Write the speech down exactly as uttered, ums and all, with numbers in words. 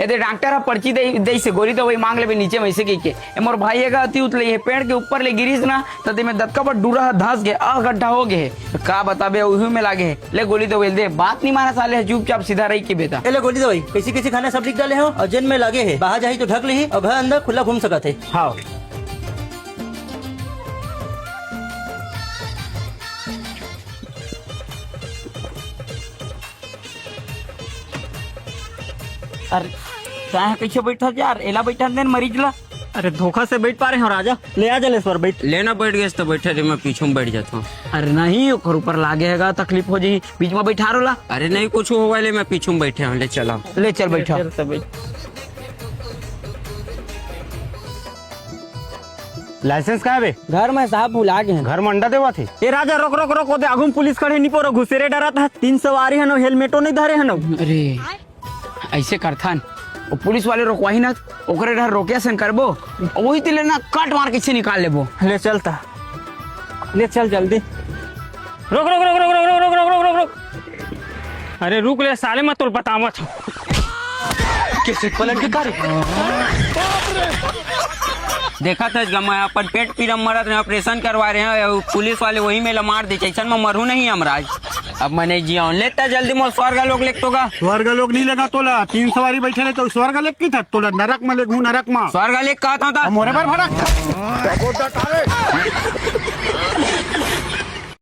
ए दे, डॉक्टर ह पर्ची दे, देइसे गोली दवाई मांग लेबे नीचे में, अइसे कहिके। ए मोर भाई एगा अति उतले हे, पेड़ के ऊपर ले गिरिस ना, त दे में दतका बर डूरा ह धंस गे, आ गड्ढा हो गे हे। का बताबे, उही में लागे हे। ले गोली दवाई दे, बात नहीं माना साले ह, चुपचाप सीधा रही के बेटा। ए ले गोली दवाई, कइसे कइसे खाना सब लिख डाले हो, अउ जेन में लागे हे, बाहर जाही तो ढक लेही, अउ घर अंदर खुला घूम सकत हे। हाँ। अरे, तैं ह कइसे बइठत यार? एला बइठन दे न मरीज ला। अरे, धोखा से बइठ पा रहे हो राजा। ले आ जलेश्वर, बइठ। लेना बइठ गेस त बइठे रे, मैं पीछू में बइठ जात हूँ। अरे नहीं, ओकर ऊपर लागे हेगा, तकलीफ हो जाही, बीच में बइठा रोला। अरे नहीं, कुछ होवय ले, मैं पीछू में बइठे हूँ, ले चला। ले चल, बइठा। चल, त बइठ। लाइसेंस कहाँ बे? घर में साहब भुला गे हन। घर में अंडा देवत हे। ए राजा, रोक, रोक, रोक, ओदे आगू में पुलिस खड़े, निपोरो घुसेरे डरत हे। तीन सवारी हन, हेलमेटो नहीं धरे हन। अरे, अइसे करथन, वो पुलिस वाले रोकवाही ना, ओकरे डर रोके सन करबो, वही तिले ना कट मार के से निकाल लेबो। ले चल ता, ले चल जल्दी। रोक, रोक, रोक। अरे रुक ले साले, मैं तोल बतावत हूँ। कैसे पलट के तारे? देखा था, मैं अपन पेट पीरा मरत रहे, ऑपरेशन करवा रहे हैं, पुलिस वाले वही में ला मार दे, ऐसन में मरू नहीं हमराज। अब मैं नहीं जिया हूँ, लेता जल्दी मोर स्वर्ग लोक लेक तो गा। स्वर्ग लोक नहीं लेगा तोला, तीन सवारी बैठे रहे तो स्वर्ग लेक की था, तोला नरक में लेगू, नरक में। स्वर्ग लेक कहा था, था? मोरे पर भड़क।